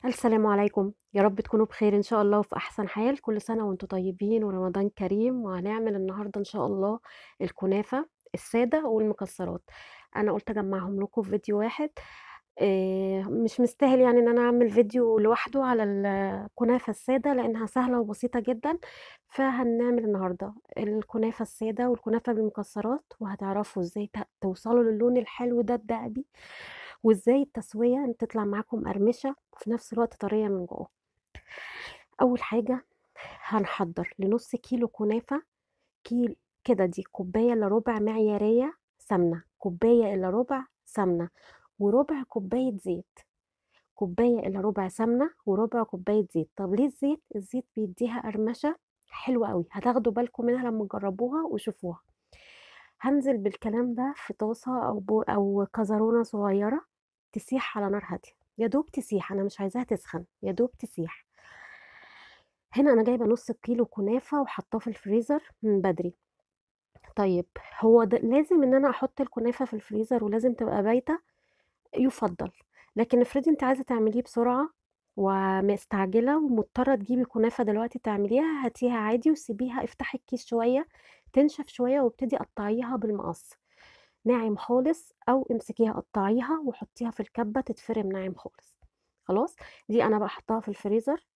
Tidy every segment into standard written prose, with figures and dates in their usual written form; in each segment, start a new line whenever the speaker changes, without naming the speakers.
السلام عليكم، يا رب تكونوا بخير إن شاء الله وفي أحسن حال. كل سنة وأنتم طيبين ورمضان كريم. وهنعمل النهاردة إن شاء الله الكنافة السادة والمكسرات. أنا قلت أجمعهم لكم في فيديو واحد، مش مستاهل يعني إن أنا أعمل فيديو لوحده على الكنافة السادة لأنها سهلة وبسيطة جدا. فهنعمل النهاردة الكنافة السادة والكنافة بالمكسرات، وهتعرفوا إزاي توصلوا للون الحلو ده الذهبي، وإزاي التسوية تطلع معاكم مقرمشة وفي نفس الوقت طرية من جوه. أول حاجة هنحضر لنص كيلو كنافة، كيلو كده، دي كوباية إلا ربع معيارية سمنة، كوباية إلا ربع سمنة وربع كوباية زيت، كوباية إلا ربع سمنة وربع كوباية زيت. طب ليه الزيت؟ الزيت بيديها قرمشة حلوة قوي، هتاخدوا بالكم منها لما تجربوها وشوفوها. هنزل بالكلام ده في طاسة أو كزرونة صغيرة تسيح على نار هادية، يا دوب تسيح، أنا مش عايزاها تسخن، يا دوب تسيح. هنا أنا جايبة نص كيلو كنافة وحطاه في الفريزر من بدري. طيب هو ده لازم إن أنا أحط الكنافة في الفريزر ولازم تبقى بايتة؟ يفضل، لكن افرضي انت عايزة تعمليه بسرعة ومستعجلة ومضطرة تجيبي كنافة دلوقتي تعمليها، هاتيها عادي وسيبيها، افتحي الكيس شوية تنشف شوية وابتدي قطعيها بالمقص ناعم خالص، او امسكيها قطعيها وحطيها في الكبة تتفرم ناعم خالص. خلاص دي انا بقى حطاها في الفريزر،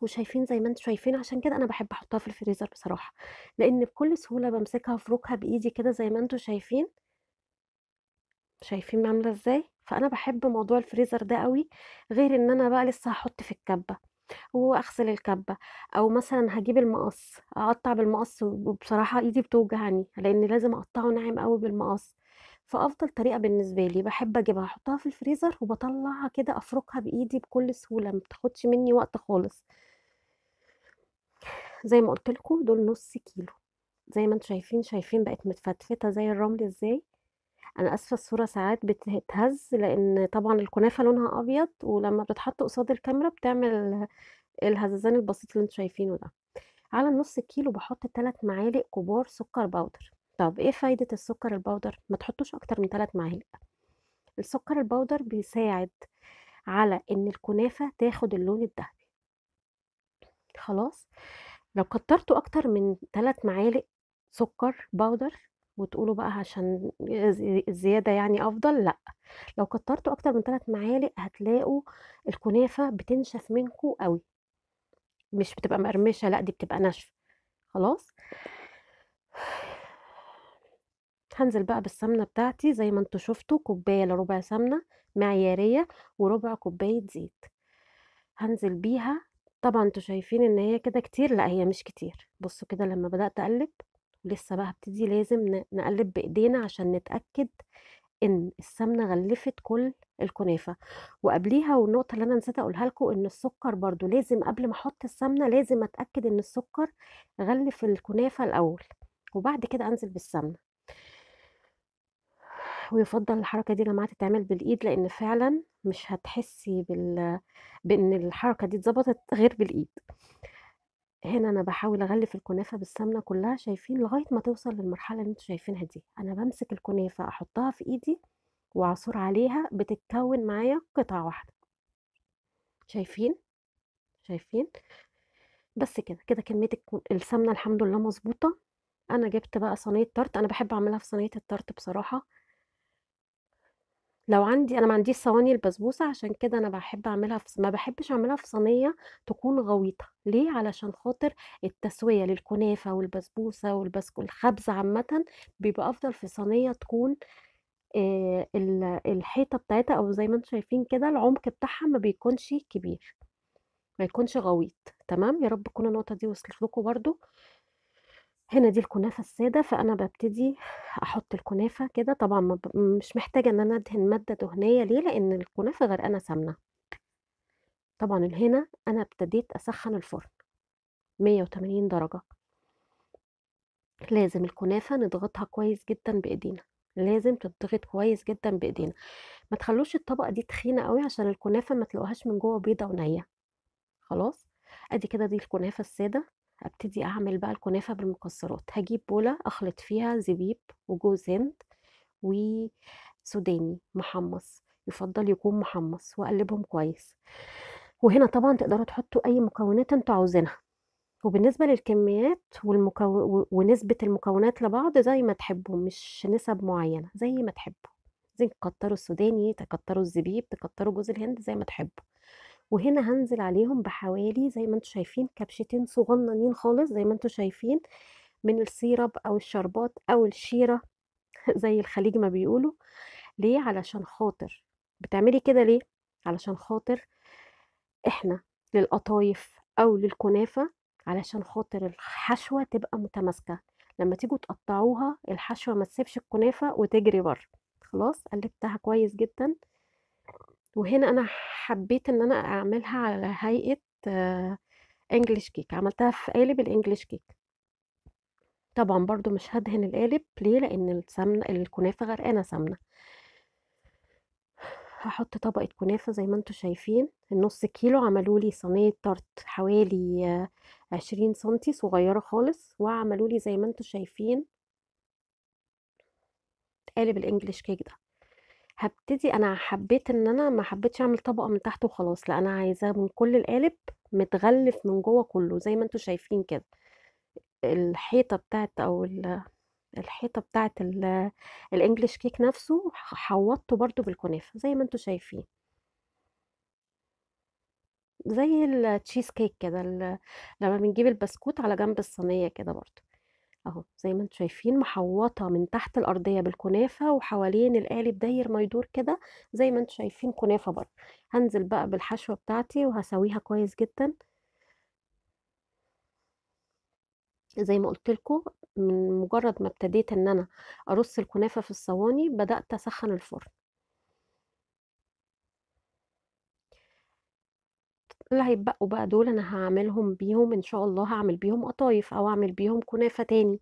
وشايفين زي ما انتم شايفين. عشان كده انا بحب احطها في الفريزر بصراحة، لان بكل سهولة بمسكها افركها بايدي كده زي ما انتم شايفين، شايفين عاملة ازاي. فانا بحب موضوع الفريزر ده قوي، غير ان انا بقى لسه هحط في الكبة واغسل الكبة، او مثلا هجيب المقص اقطع بالمقص، وبصراحة ايدي بتوجعني لان لازم اقطعه ناعم قوي بالمقص. فافضل طريقة بالنسبة لي بحب اجيبها احطها في الفريزر وبطلعها كده افركها بايدي بكل سهولة، ما بتاخدش مني وقت خالص. زي ما قلت لكم دول نص كيلو، زي ما انتم شايفين، شايفين بقت متفتفتة زي الرمل ازاي. انا اسفه الصوره ساعات بتتهز لان طبعا الكنافه لونها ابيض، ولما بتتحط قصاد الكاميرا بتعمل الهزازان البسيط اللي انتم شايفينه ده. على النص كيلو بحط 3 معالق كبار سكر powder. طب ايه فايده السكر ال powder؟ ما تحطوش اكتر من 3 معالق. السكر ال powder بيساعد على ان الكنافه تاخد اللون الذهبي. خلاص لو كترتوا اكتر من 3 معالق سكر powder، وتقولوا بقى عشان الزيادة يعني أفضل، لأ، لو كترتوا أكتر من 3 معالق هتلاقوا الكنافة بتنشف منكو قوي، مش بتبقى مقرمشة، لأ دي بتبقى ناشفة. خلاص هنزل بقى بالسمنة بتاعتي زي ما انتوا شفتوا، كوباية لربع سمنة معيارية وربع كوباية زيت هنزل بيها. طبعا انتوا شايفين ان هي كده كتير، لأ هي مش كتير. بصوا كده لما بدأت أقلب، لسه بقى هبتدي لازم نقلب بايدينا عشان نتأكد ان السمنة غلفت كل الكنافة. وقبليها، والنقطة اللي انا نسيت اقولها لكم، ان السكر برضو لازم قبل ما احط السمنة لازم اتأكد ان السكر غلف الكنافة الاول، وبعد كده انزل بالسمنة. ويفضل الحركة دي يا جماعة تتعمل بالايد، لان فعلا مش هتحسي بان الحركة دي اتظبطت غير بالايد. هنا انا بحاول اغلف الكنافه بالسمنه كلها، شايفين، لغايه ما توصل للمرحله اللي انتوا شايفينها دي. انا بمسك الكنافه احطها في ايدي واعصر عليها، بتتكون معايا قطعه واحده. شايفين؟ شايفين؟ بس كده كده كميه السمنه الحمد لله مظبوطه. انا جبت بقى صينيه طرط، انا بحب اعملها في صينيه الطرط بصراحه. لو عندي، انا ما عنديش صواني البسبوسه، عشان كده انا بحب اعملها في، ما بحبش اعملها في صينيه تكون غويطه. ليه؟ علشان خاطر التسويه للكنافه والبسبوسه والخبز عامه بيبقى افضل في صينيه تكون الحيطه بتاعتها، او زي ما انتم شايفين كده العمق بتاعها ما بيكونش كبير، ما يكونش غويط. تمام، يا رب تكون النقطه دي وصلت لكم برده. هنا دي الكنافة السادة، فأنا ببتدي أحط الكنافة كده. طبعا مش محتاجة إن أنا أدهن مادة دهنية، ليه؟ لأن الكنافة غرقانة سمنة. طبعا هنا أنا ابتديت أسخن الفرن 180 درجة. لازم الكنافة نضغطها كويس جدا بإيدينا، لازم تضغط كويس جدا بإيدينا. ما تخلوش الطبقة دي تخينة قوي عشان الكنافة ما تلاقوهاش من جوه بيضة ونية. خلاص أدي كده دي الكنافة السادة. ابتدي اعمل بقى الكنافه بالمكسرات. هجيب بوله اخلط فيها زبيب وجوز هند وسوداني محمص، يفضل يكون محمص، واقلبهم كويس. وهنا طبعا تقدروا تحطوا اي مكونات انتوا عاوزينها. وبالنسبة للكميات ونسبة المكونات لبعض زي ما تحبوا، مش نسب معينة، زي ما تحبوا. زي تكتروا السوداني، تكتروا الزبيب، تكتروا جوز الهند، زي ما تحبوا. وهنا هنزل عليهم بحوالي زي ما انتوا شايفين كبشتين صغننين خالص زي ما انتوا شايفين من ال syrup او الشربات او الشيرة زي الخليج ما بيقولوا. ليه؟ علشان خاطر بتعملي كده ليه؟ علشان خاطر احنا للقطايف او للكنافة، علشان خاطر الحشوة تبقى متماسكة، لما تيجوا تقطعوها الحشوة ما تسيبش الكنافة وتجري بره. خلاص قلبتها كويس جدا. وهنا انا حبيت ان انا اعملها على هيئة English cake، عملتها في قالب ال English cake. طبعا برضو مش هدهن القالب، ليه؟ لان السمنة الكنافة غرقانة سمنة. هحط طبقة كنافة زي ما انتوا شايفين. النص كيلو عملوا لي صينية طرط حوالي 20 سنتي صغيرة خالص، وعملوا لي زي ما انتوا شايفين قالب الانجليش كيك ده. هبتدي، انا حبيت ان انا ما حبيتش اعمل طبقة من تحت وخلاص، لا انا عايزاه من كل القالب متغلف من جوه كله زي ما انتوا شايفين كده. الحيطة بتاعت او الحيطة بتاعت الانجليش كيك نفسه حوطته برضو بالكنافة زي ما انتوا شايفين، زي التشيز كيك كده، لما بنجيب البسكوت على جنب الصينية كده برضو اهو زي ما انتوا شايفين محوطة من تحت الأرضية بالكنافة، وحوالين القالب داير ما يدور كده زي ما انتوا شايفين كنافة برضو. هنزل بقى بالحشوة بتاعتي وهسويها كويس جدا زي ما قلت لكم. من مجرد ما ابتديت ان انا ارص الكنافة في الصواني بدأت اسخن الفرن. اللي هيتبقوا بقى دول انا هعملهم بيهم ان شاء الله، هعمل بيهم قطايف او اعمل بيهم كنافة تاني.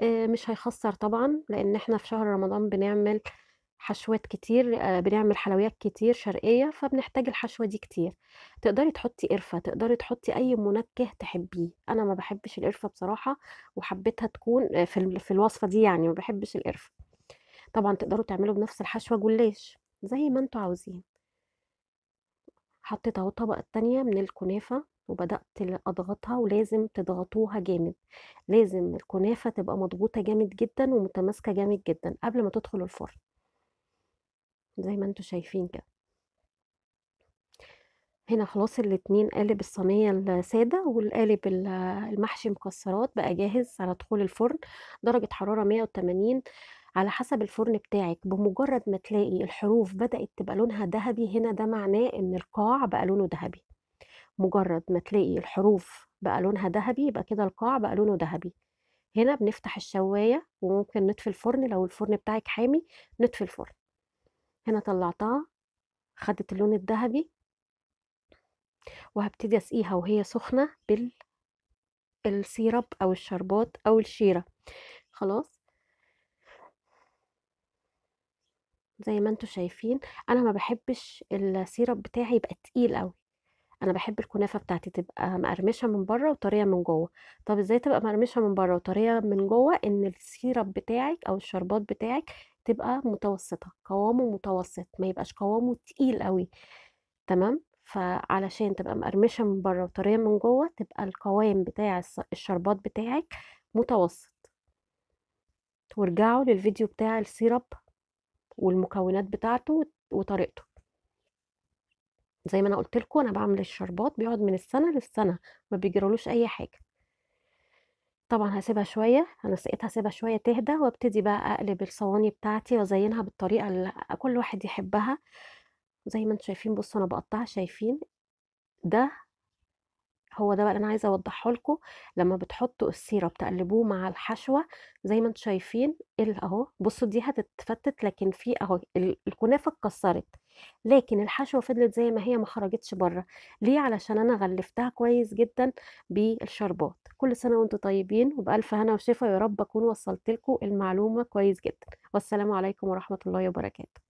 مش هيخسر طبعا، لان احنا في شهر رمضان بنعمل حشوات كتير، بنعمل حلويات كتير شرقية، فبنحتاج الحشوة دي كتير. تقدري تحطي قرفة، تقدري تحطي اي منكه تحبيه. انا ما بحبش القرفة بصراحة، وحبيتها تكون في الوصفة دي، يعني ما بحبش القرفة. طبعا تقدروا تعملوا بنفس الحشوة جلاش زي ما انتوا عاوزين. حطيت اهو الطبقة التانية من الكنافة وبدأت اضغطها، ولازم تضغطوها جامد، لازم الكنافة تبقى مضغوطة جامد جدا ومتماسكة جامد جدا قبل ما تدخل الفرن زي ما انتوا شايفين كده. هنا خلاص الاتنين قالب الصينية السادة والقالب المحشي مكسرات بقى جاهز على دخول الفرن. درجة حرارة 180 على حسب الفرن بتاعك. بمجرد ما تلاقي الحروف بدأت تبقى لونها ذهبي، هنا ده معناه ان القاع بقى لونه ذهبي. مجرد ما تلاقي الحروف بقى لونها ذهبي يبقى كده القاع بقى لونه ذهبي. هنا بنفتح الشواية وممكن نطفي الفرن لو الفرن بتاعك حامي، نطفي الفرن. هنا طلعتها خدت اللون الذهبي، وهبتدي اسقيها وهي سخنة بالسيرب او الشربات او الشيرة. خلاص زي ما انتوا شايفين انا ما بحبش السيرب بتاعي يبقى تقيل قوي، انا بحب الكنافة بتاعتي تبقى مقرمشة من بره وطرية من جوه. طب ازاي تبقى مقرمشة من بره وطرية من جوه؟ ان السيرب بتاعك او الشربات بتاعك تبقى متوسطة، قوامه متوسط، ما يبقاش قوامه تقيل قوي. تمام؟ فعلشان تبقى مقرمشة من بره وطرية من جوه تبقى القوام بتاع الشربات بتاعك متوسط. وارجعوا للفيديو بتاع السيرب والمكونات بتاعته وطريقته. زي ما انا قلت لكم انا بعمل الشربات بيقعد من السنة للسنة ما بيجرالوش اي حاجة. طبعا هسيبها شوية، انا سقيتها هسيبها شوية تهدى، وابتدي بقى اقلب الصواني بتاعتي وازينها بالطريقة اللي كل واحد يحبها. زي ما انتم شايفين بصوا انا بقطعها، شايفين ده هو ده بقى اللي انا عايزه اوضحه لكم. لما بتحطوا السيرب تقلبوه مع الحشوه زي ما انتم شايفين اهو، بصوا دي هتتفتت، لكن في اهو الكنافه اتكسرت لكن الحشوه فضلت زي ما هي ما خرجتش بره. ليه؟ علشان انا غلفتها كويس جدا بالشربات. كل سنة وانتم طيبين وبالف هنا وشفا، يا رب اكون وصلت لكم المعلومة كويس جدا. والسلام عليكم ورحمة الله وبركاته.